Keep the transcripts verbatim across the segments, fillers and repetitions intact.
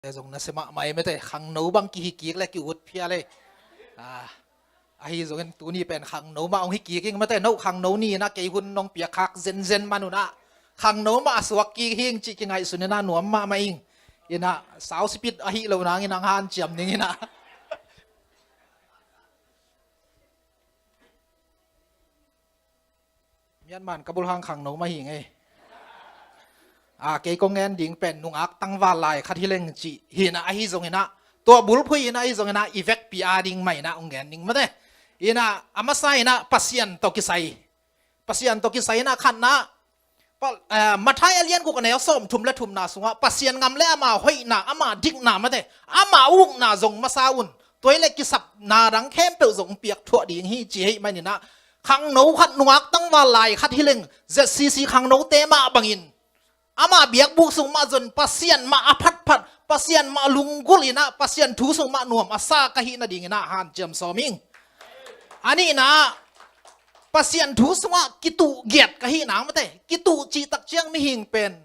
Te zong na sia mahmah ei mate, khangno bang kihi kik le ki-ut phial ei. Ah, ahi zongin tuni pen khangno mah hong hi kik ing mate, no khangno ni-in ah kei hun nong piak khak zenzen man un ah khangno mah a suak kik hi ing cih kingaihsun in ah nuam mahmah ing. In ah sau sipit ahi lo nangin hong hanciam ning in ah. Mianman ka bulhang khangno mah hi ing ei. A, kei kong ngen ding pen nungak tangval lai khat hi leng cih hi in ah, ahi zongin ah tua bulphuh in ah, ahi zongin ah i vekpi ading mah in ah hong ngen ning mate. In ah a masa in ah Pasian tawh kisai, Pasian tawh kisai in ah khatna, Pa-, eh, Matthai a lian guk a neu sawmthum le thumna sungah Pasian ngam le ama hoihna, ama dikna mate, ama ukna zong masa un. Tua hi leh kisapna dang khempeuh zong piak thuah ding hi ci hi manin ah, khangno khat, nungak tangval lai khat hi leng, Z C C khangnote mah bangin ama biakbuk sung mah zong Pasian mah a phatphat, Pasian mah lunggulh in ah Pasian thu sung mah nuam a sa ka hih nadingin ah hanciam sawm ing. A nihna, Pasian thu sungah kituh ngiat ka hih nang mate. Kituh cih tak ciang mihing pen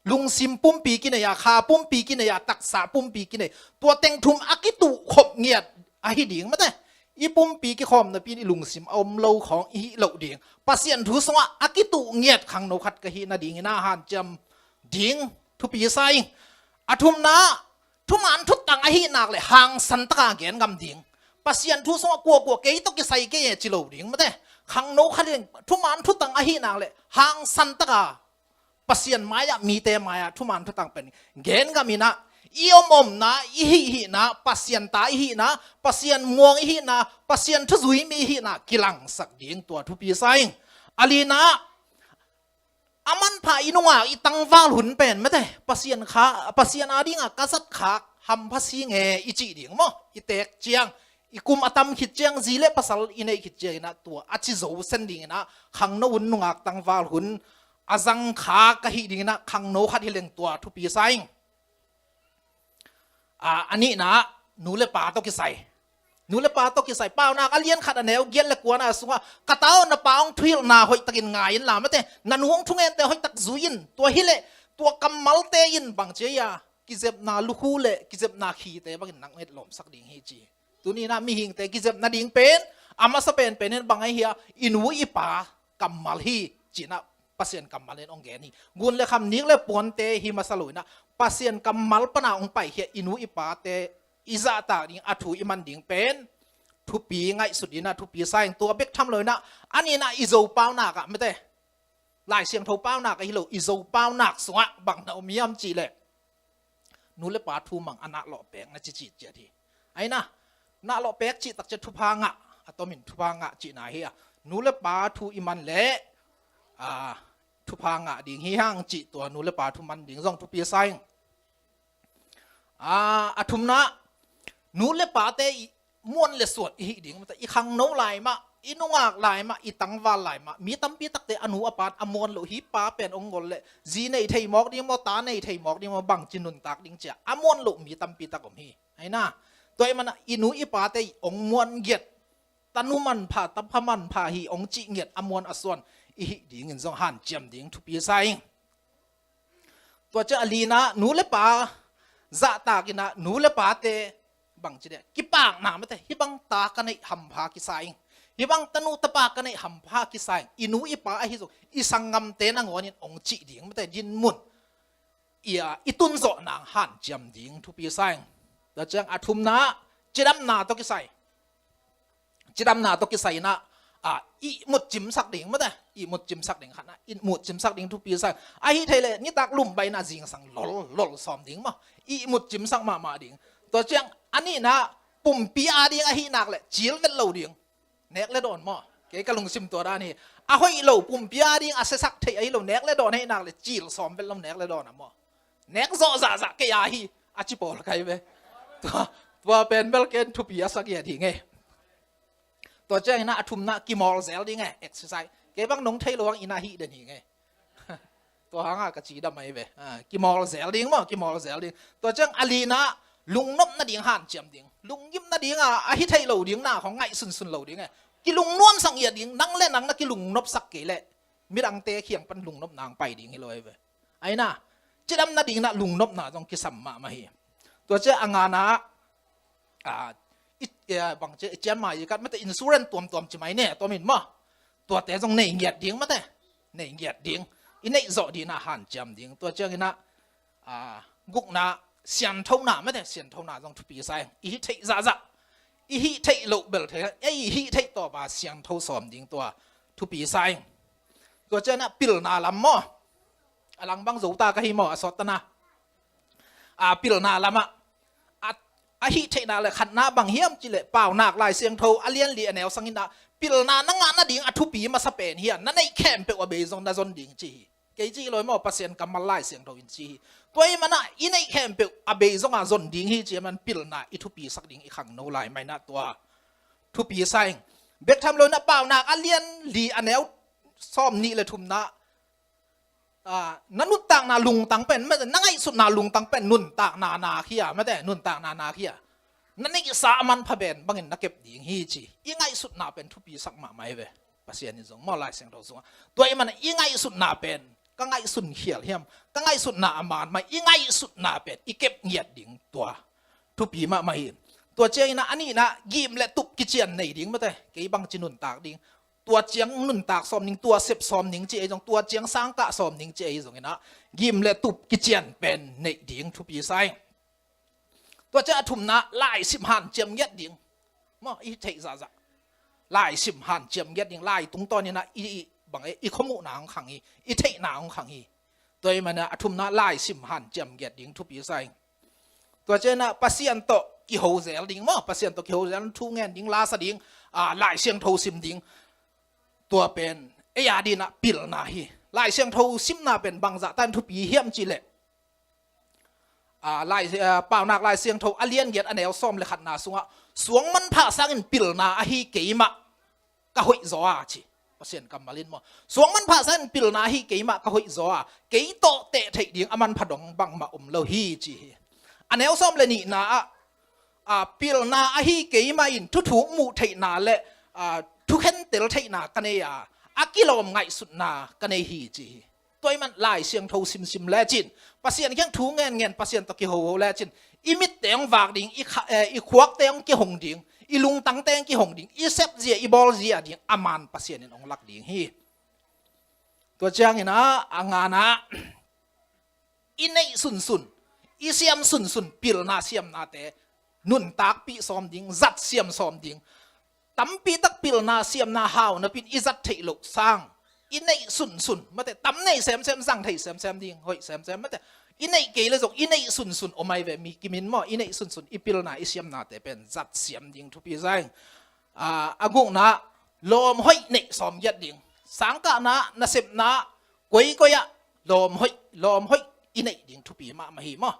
lungsim pumpi kinei a, kha pumpi kinei a, taksa pumpi kinei, tua teng thum a kituh khop ngiat ahi ding mate. I pumpi kikhawm napi-in i lungsim a om lo khawng i hih loh ding. Pasian thu sungah a kituh ngiat khangno khat ka hih nadingin ah hanciam ding thupi sa ing. A thumna, thuman thutang ahih nak leh hangsan taka gen ngam ding. Pasian thu sungah kuakua kei tawh kisai kei e ci lo ding mate. Khangno khat in thuman thutang ahih nak leh hangsan taka Pasian mai-ah, mite mai-ah thuman thutang pen gen ngam in ah, i om omna, i hih hihna, Pasian ta i hihna, Pasian muang i hihna, Pasian thuzui mi i hihna kilangsak ding, tua thupi sa ing. A lina, a manpha i nungak i tangval hun pen mate, Pasian kha, Pasian adingah ka zat khak hampha si nge i cih ding maw? I teek ciang, i kum a tam khit ciang, zi le pasal i neih khit ciangin ah tua a ci zo sen dingin ah, khangno hun, nungak tangval hun a zang kha ka hih dingin ah khangno khat hi leng tua thupi sa ing. A, a nihna, nu le pa tawh kisai. Nu le pa tawh kisai. Paunak a lian khat a neu giat le kuana sungah, ka ta aw, na pa hong thuhilhna hoihtakin ngai inla mate, na nu hong thungente hoihtak zui in. Tua hi leh tua kammalte in bang ci hiam, kizepna lukhu le kizepna khite bangin nang etlawmsak ding hi ci. Tuni-in ah mihingte kizep nading pen, a masa penpen in bang ahi hiam, i nu i pa kammal hi ci-in ah Pasian kammal in hong gen hi. Gun le kham, nik le puante hi masa lo-in ah Pasian kammal pan a hong paikhia i nu i pate i zahtak ding, a thu i man ding pen thupi ngaihsut in ah thupi sa ing. Tua bek tham lo-in ah, a nihna, i Zo paunak ah mate, Lai Siangtho paunak ahi lo, i Zo paunak sungah bang na om hiam cih leh, nu le pa thu mang a, na lawh pek na ci cih ciat hi. Ahi na, na lawh pek cih tak ciang thupha ngah, a tomin thupha ngah cihna hi a. Nu le pa thu i man leh, a, thupha ngah ding hi hang cih, tua nu le pa thu man ding zong thupi sa ing. A, a thumna, nu le pate i muan le suan i hih ding mate, i khangno lai mah, i nungak lai mah, i tangval lai mah. Mi tampi takte a nu a pa a muan loh, hih pa pen hong ngol leh zi nei thei mawk ding maw, ta nei thei mawk ding maw, bangci nuntak ding ci-a a muan loh mi tampi tak om hi. Ahi na, tua ahih manin ah i nu i pate i hong muan ngiat, tanu manpha, tapa manpha hi hong cih ngiat, a muan a suan i hih dingin zong hanciam ding thupi sa ing. Tua ciang a lina, nu le pa zahtak in ah, nu le pate bangci deh, kipakna mate, hih bang ta ka neih hampha kisa ing, hih bang tanu tapa ka neih hampha kisa ing. I nu i pa ahi zong, i sanggamte nangawnin hong cih ding mate, dinmun i, a, i tunzawh nang hanciam ding thupi sa ing. Tua ciang a thumna, cidamna tawh kisai. Cidamna tawh kisai in ah, a, ihmut cimsak ding mate, ihmut cimsak ding khatna, ihmut cimsak ding thupi sa ing. Ahi thei leh nitak lumbai in ah zingsang lol lol sawm ding maw, ihmut cimsak mahmah ding. Tua ciang a nihna, pumpi ading ahih nak leh cil vet lo ding. Nek le dawn maw? Kei ka lungsim tua dan hi. A hoih lo, pumpi ading a siasak theih ahi lo, nek le dawn ahih nak leh cil sawm vet lo, nek le dawn ah maw? Nek zawh zahzah kei a hi, a ci pawl kai ve. Tua, tua pen bel ken thupi a sa ngiat hi ing e. Tua ciangin ah a thumna, kimawl zel ding e, exercise. Kei bang nong thei lo hang in ah hih den hi ing e. Tua hangah ka cidam ahi ve. A, kimawl zel ding maw, kimawl zel ding. Tua ciang a lina, lungnop nading hanciam ding. Lunggim nading a, a hi thei lo ding na khawng ngaihsunsun lo ding e. Kilungnuamsak ngiat ding, nang le nang na kilungnopsak kei leh midangte kiang pan lungnopna hong pai ding hi lo ahi ve. Ahi na, cidam nading in ah lungnopna zong kisam mahmah hi. Tua ciang a ngana ah, i, i, bang ci, i cian mai i kat mate insurance tuamtuam ci mai ne, tua min maw. Tuate zong nei ngiat ding mate. Nei ngiat ding. I neih zawh ding na hanciam ding. Tua ciangin ah, ah, gukna sianthona mate, sianthona zong thupi sa ing. I hih theih zahzah, i hih theih loh bel thei, ei i hih theih tawpa siangtho sawm ding tua thupi sa ing. Tua ciangin ah pilna lam maw. A lang bang zo ta ka hi maw, a sawt ta na. A pilna lamah a, a hih theihna le khatna bang hiam cih leh Paunak Lai Siangtho a lian li a neu sangin ah pilna na ngah nading a thupi masa pen hi a, na neih khempeuh a bei zong na zon ding ci hi. Kei ci lo hi maw, Pasian kammal Lai Siangtho in ci hi. Tua ahih manin ah i neih khempeuh a bei zong a zon ding hi ci ahih manin pilna i thupisak ding i khangno lai manin ah tua thupi sa ing. Bek tham lo in ah Paunak a lian li a neu sawm nih le thumna ah, na nuntakna lungtang pen, na ngaihsutna lungtang pen nuntakna na khia mate, nuntakna na khia. Na neihsa a manpha pen bangin na kep ding hi ci. I ngaihsutna pen thupisak mahmah hi ve. Pasian in zong maw Lai Siangtho sungah. Tua ahih manin i ngaihsutna pen, ka ngaihsun khial hiam, ka ngaihsutna a man mah, i ngaihsutna pen i kep ngiat ding tua thupi mahmah hi. Tua ciangin ah a nihna gim le tup kician nei ding mate, kei bangci nuntak ding. Tua ciang nuntak sawm ning, tua sep sawm ning ci ei zong, tua ciang sangkah sawm ning ci ei zongin ah gim le tup kician pen neih ding thupi sa ing. Tua ciang a thumna laisim hanciam ngiat ding. Maw, i theih zahzah laisim hanciam ngiat ding. Lai tungtawnin ah i, i bang e, i khuamuhna hong khang hi, i theihna hong khang hi. Tua ahih manin ah a thumna laisim hanciam ngiat ding thupi sa ing. Tua ciangin ah Pasian tawh kiho zel ding maw, Pasian tawh kiho zel, thu ngen ding, la sa ding, ah, Lai Siangtho sim ding. Tua pen ei a dingin ah pilna hi. Lai Siangtho simna pen bangzah tan thupi hiam cih leh, ah, Lai, ah, Paunak Lai Siangtho a lian giat a neu sawm le khatna sungah suang manpha sangin pilna ahi keimah ka hoih zaw a ci. Pasian kammal in maw, suang manpha sangin pilna ahi keimah ka hoih zaw a, kei tawh teh theih ding a manpha dong bangmah om lo hi ci hi. A neu sawm le nihna ah, ah, pilna ahi keimah in thuthuk muh theihna le, ah, thukhen tel theihna ka nei a, a kilawm ngaihsutna ka nei hi ci hi. Tua ahih manin Lai Siangtho simsim lecin, Pasian kiang thu ngen ngen, Pasian tawh kihoho lecin, i mitte hong vak ding, i kha-, eh, i khuakte hong kihong ding, i lungtangte hong kihong ding, i sepzia, i bawlzia ding a man Pasian in hong lak ding hi. Tua ciangin ah a ngana, i neih sunsun, i siam sunsun pilna siamnate nuntakpih sawm ding, zat siam sawm ding. Tampi tak pilna siamna hau napin i zat theih loh sang, i neih sunsun mate, tam nei semsem, zang thei semsem ding, hoih semsem mate, i neih kei le zong i neih sunsun om ahi ve. Mi kimin maw, i neih sunsun, i pilna, i siamnate pen zat siam ding thupi sa ing. Ah, a gukna lawm hoih neih sawm ngiat ding. Sangkahna, nasepna, koikoi ah lawm hoih, lawm hoih i neih ding thupi mahmah hi maw.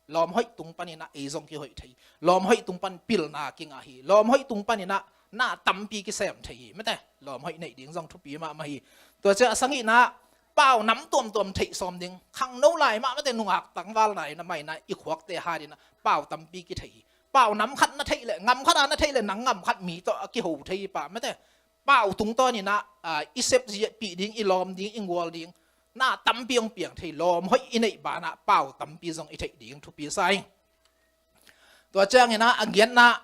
Lawm hoih tung panin ah ei zong kihoih thei hi. Lawm hoih tung pan pilna kingah hi. Lawm hoih tung panin ah na tampi kisem thei hi mate. Lawm hoih neih ding zong thupi mahmah hi. Tua ciang a sagihna, pau nam tuamtuam theih sawm ding. Khangno lai mah mate, nungak tangval nai na mai na i khuakte hatin ah pau tampi kithei hi. Pau nam khat na theih leh, gam khat a na theih leh, nang gam khat mi tawh a kiho thei hi pah mate. Pau tungtawnin ah, ah, i sepzia pih ding, i lawm ding, i gual ding, na tampi hong piang thei. Lawm hoih i neih banah pau tampi zong i theih ding thupi sa ing. Tua ciangin ah a giatna,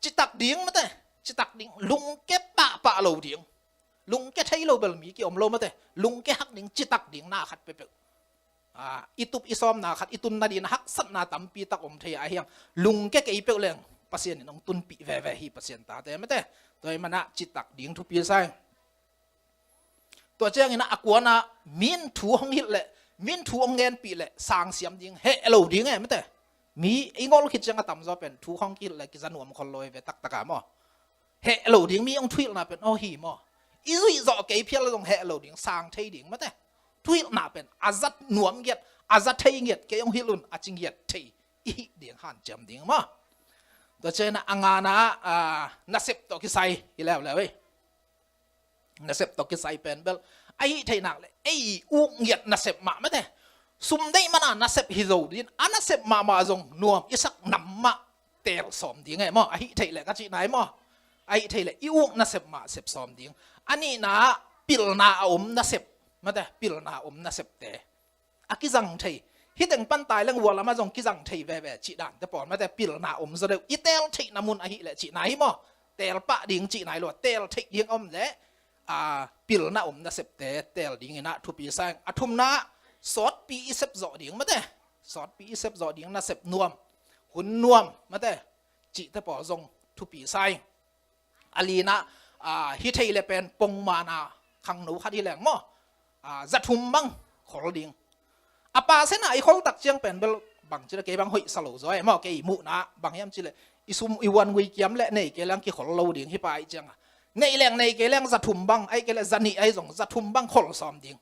citak ding mate, citak ding, lungke pahpah lo ding. Lungke thei lo bel mi kiom lo mate, lungke hak ding, citak ding na khat peuhpeuh. Ah, i tup i sawmna khat i tun nading haksatna tampi tak om thei a, ahi hang lungke kei peuh leng Pasian in hong tunpih veve hi, Pasian tate mate. Tua ahih manin ah citak ding thupi sa ing. Tua ciangin ah a kuana, min thu hong hilh leh, min thu hong ngenpih leh sang siam ding, heh lo ding e mate. Mi i ngol khit ciang a tamzaw pen thu hong kihilh leh kiza nuam khol lo hi ve taktak a maw. Heh lo ding, mi hong thuhilhna pen aw hi maw. I zuih zawh kei phial zong heh lo ding, sang thei ding mate. Thuhilhna pen a zat nuam ngiat, a za thei ngiat, kei hong hilh un a ci ngiat thei i hih ding hanciam ding maw. Tua ciangin ah a ngana, ah, nasep tawh kisai hi leuleu hi. Nasep tawh kisai pen bel a hih theih nak leh ei uk ngiat nasep mah mate. Sum deih mana nasep hi zo ding, a nasep mahmah zong nuam i sak nam mah teel sawm ding e maw. A hih theih leh ka cihna e maw. A hih theih leh i uk nasep mah sep sawm ding. A nihna pilna a om nasep mate, pilna a om nasepte a kizang thei. Hih teng pan tai leng vualam ah zong kizang thei veve cih dante pawl mate, pilna om zaw deuh. I teel theihna mun ahih leh cihna hi maw? Teel pah ding cihna hi lo, teel theih ding om leh a, pilna om nasepte teel dingin ah thupi sa ing. A thumna ah sawtpi i sep zawh ding mate, sawtpi i sep zawh ding, nasep nuam, hun nuam mate, cihte pawl zong thupi sa ing. A lina ah, a, hi thei le pen pongmana khangno khat hi leng maw, a, za thum bang khol ding. A pasena i khol tak ciang pen bel bang ci le kei bang hoih sa lo zaw e maw, kei muhna bang hiam ci le i sum i vuan ngui kiam le nei kei leng kikhol lo ding hi pa ih cianga. Nei leng nei kei leng za thum bang, aih kei le za nih ahi zong za thum bang khol sawm ding.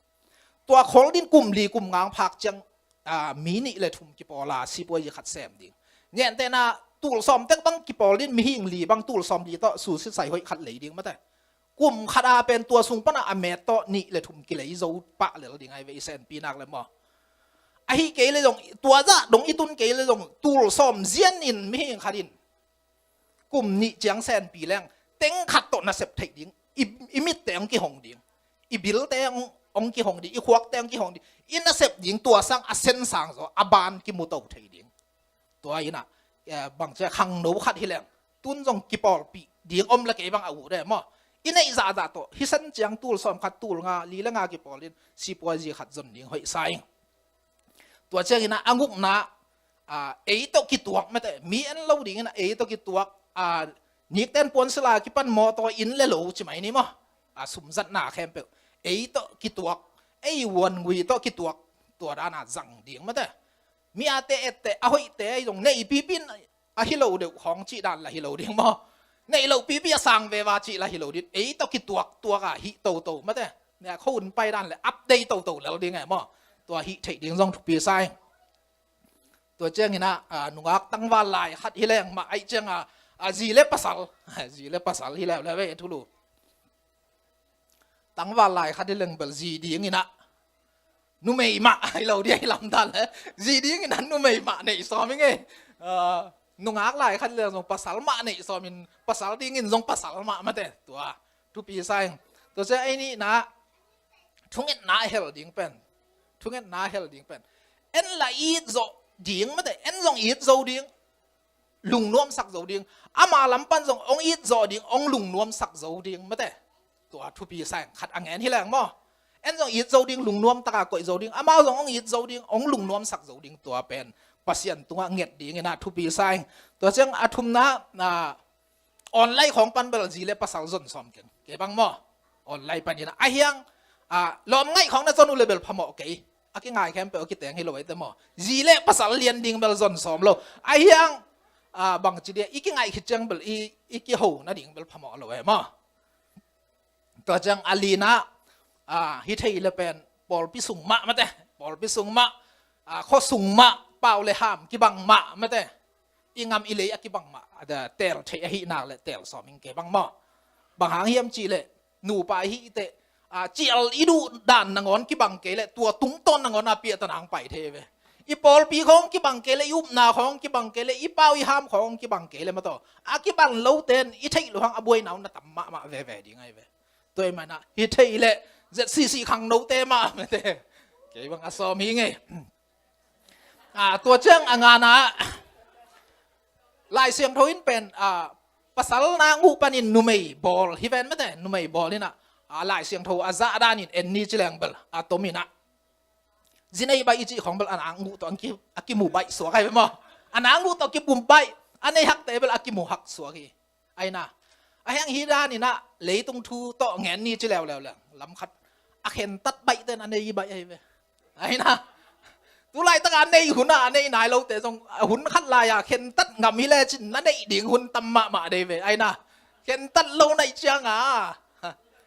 Tua khol din kum li kum ngang phak ciang, a, mi nih le thum kipawla sipuazi khat sem ding. Gentehna tul sawm tek bang kipawl din mihing li bang tul sawm li tawh susi sai hoih khat lei ding mate. Kum khat a pen tua sung pana a met tawh nih le thum kilei zo pah lel ding ahi ve i senpi nak le maw. Ahi kei le zong tua zah dong i tun kei le zong tul sawm zian in mihing khat in kum nih ciang senpi leng teng khat tawh nasep theih ding. I, i mitte hong kihong ding, i bilte hong, hong kihong ding, i khuakte hong kihong ding, i nasep ding tua sang a sen sang zaw a ban kimu to thei ding. Tua inah, eh, bang cia khangno khat hi leng tun zong kipawlpih ding om le kei bang a uh de maw. I neih zahzah tawh hi sen ciang tul sawm khat tul nga li le nga kipawl in sipuazi khat zon ding hoih sa ing. Tua ciangin a ngukna, a, ei tawh kituak mate, mi en lo dingin a ei tawh kituak, a, nikten puansila kipan mawtaw inn le lo ci mai ni maw. A, sumzatna khempeuh ei tawh kituak, ei vuanngui tawh kituak, tua dana zang ding mate. Mi a te ette a hoihte ei zong nei pipin a hi lo deuh khawng cih dan la hi lo ding maw. Nei lo pipi a sang veva cih la hi lo ding, ei tawh kituak tuak a hih toto mate. Nia kho un pai dan le update toto lel ding e maw. Tua hih theih ding zong thupi sa ing. Tua ciangin a, a, nungak tangval lai khat hi leng mah aih ciang a, a, zi le pasal, zi le pasal hi leuleu ve thulu. Tangval lai khat hi leng bel zi dingin a numei mah hi lo dia hi lam dan le zi dingin a numei mah neih sawm ing e. A, nungak lai khat hi leng zong pasal mah neih sawmin pasal dingin zong pasal mah mate. Tua thupi sa ing. Tua ciang ei nihna thungetna hel ding pen, thungetna hel ding pen en la it zawh ding mate, en zong it zo ding, lungnuamsak zo ding. Ama lam pan zong hong it zawh ding, hong lungnuamsak zo ding mate. Tua thupi sa ing, khat a ngen hi leng maw. En zong it zo ding, lungnuam taka koih zo ding, amau zong hong it zo ding, hong lungnuamsak zo ding, tua pen Pasian tungah nget dingin a thupi sa ing. Tua ciang a thumna, a, online khawng pan bel zi le pasal zon sawm keng kei bang maw. Online panin a hiang, a, lawm ngaih khawng na zon uh le bel phamawh kei. A kingai khempeuh a kiteng hi lo eite maw. Zi le pasal lian ding bel zon sawm lo. A hiang, a, bang ci dia i kingaih khit ciang bel i, i kiho nading bel phamawh lo e maw. Tua ciang a lina, a, hi thei le pen pawlpi sung mah mate, pawlpi sung mah, a, khua sung mah, pau le ham kibang mah mate. I ngam i lei a kibang mah, a, da, teel thei ahih nak le teel sawm ing kei bang maw. Bang hang hiam cih le nupa i hih teh, a, cial i duh dan nangawn kibang kei le tua tungtawn nangawn a piahtan hang pai thei ve. I pawlpi khawng kibang kei le, i upna khawng kibang kei le, i pau i ham khawng kibang kei le mataw, a kibang loten i theih lo hang a buaina uh na tam mahmah veve ding ahi ve. Tua i mana hi thei le Z C C khangnote mah mate. Kei bang a sawm hi ngei. A, tua ciang a ngana Lai Siangtho in pen, a, pasal na nguh panin numei bawl hi ven mate, numei bawl ina, a, Lai Siangtho a zah danin en ni ci leng bel a tom ina. Zi nei baih i cih khawng bel a na nguh tawh a ki, a kimu baih suak ahi ve maw. A na nguh tawh kimu baih, a nei hakte bel a kimu hak suak hi. Aina. A hiang hi dan ina leitung thu tawh ngen ni ci leuleu leng lam khat a khentat baihten a nei baih ahi ve. Aina. Tulaitaka a nei huna a nei nai lote zong, a, hun khat lai-a khentat ngam hi lecin na neih ding hun tam mahmah dei ve. Aina. Khentat lo naih cianga,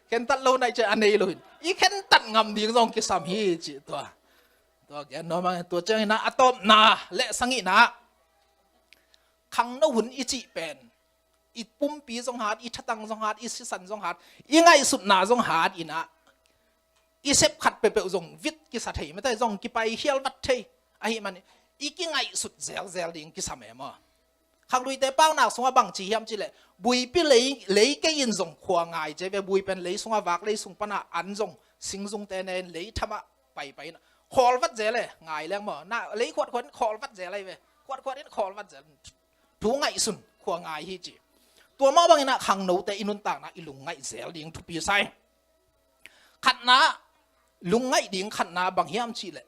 khentat lo naih ciang a nei lo hin i khentat ngam ding zong kisam hi cih tua. Tua gen nuam ang, tua ciangina a tawpna le sangihna khangno hun i cih pen i pumpi zong hat, i thatang zong hat, i sisan zong hat, i ngaihsutna zong hat ina i sep khat peuhpeuh zong vit kisa thei mate, zong kipai khial vat thei. Ahi manin i kingaihsut zelzel ding kisam e maw. Khangluite paunak sungah bang ci hiam cih leh buipi lei, lei kei in zong khua ngai ci ve, bui pen lei sungah vak, lei sung pana an zong singzungte ne in lei thamah paipai ina Khawl vat zel e, ngai leng maw. Na lei khuatkhuat in khawl vat zel ahi ve. Khuatkhuat in khawl vat zel. Thu ngaihsun khua ngai hi ci. Tua mah bangin ah khangnote i nuntakna i lungngaih zel ding thupi sa ing. Khatna, lungngaih ding khatna bang hiam cih leh,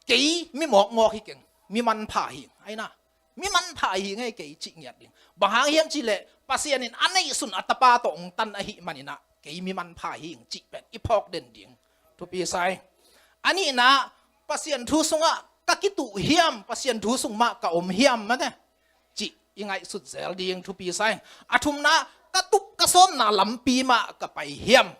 kei mi mawkmawk hi keng, mi manpha hi ing. Aina, mi manpha hi ing e kei cih ngiat ding. Bang hang hiam cih leh, Pasian in a neihsun a Tapa tawh hong tan ahih manin ah kei mi manpha hi ing cih pen i phawk den ding thupi sa ing. A nihna, Pasian thu sungah ka kituh hiam, Pasian thu sung mah ka om hiam mate cih i ngaihsut zel ding thupi sa ing. A thumna, ka tup ka sawmna lampi mah ka pai hiam?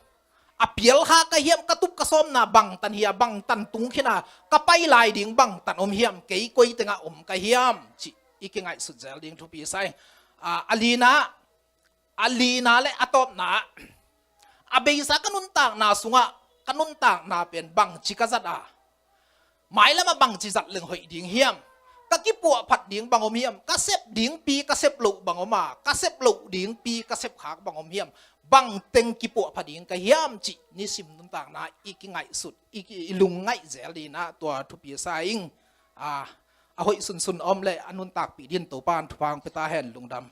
A pial kha ka hiam, ka tup ka sawmna bangtan hi a, bangtan tung khin a, ka pai lai ding bangtan om hiam, kei koi tengah om ka hiam cih i kingaihsut zel ding thupi sa ing. A, a lina, a lina le a tawpna, a beisa ka nuntakna sungah ka nuntakna pen bangci ka zat a, mailam ah bangci zat leng hoih ding hiam? Ka kipuahphat ding bang om hiam? Ka sep dingpi ka sep loh bang om a, ka sep loh dingpi ka sep khak bang om hiam? Bang teng kipuahphat ding ka hiam cih nisim nuntakna i kingaihsut, i, ki, i lungngaih zel ding ah tua thupi sa ing. A, a hoih sunsun om le a nuntakpih ding Topa in thupha hong pia ta hen. Lungdam.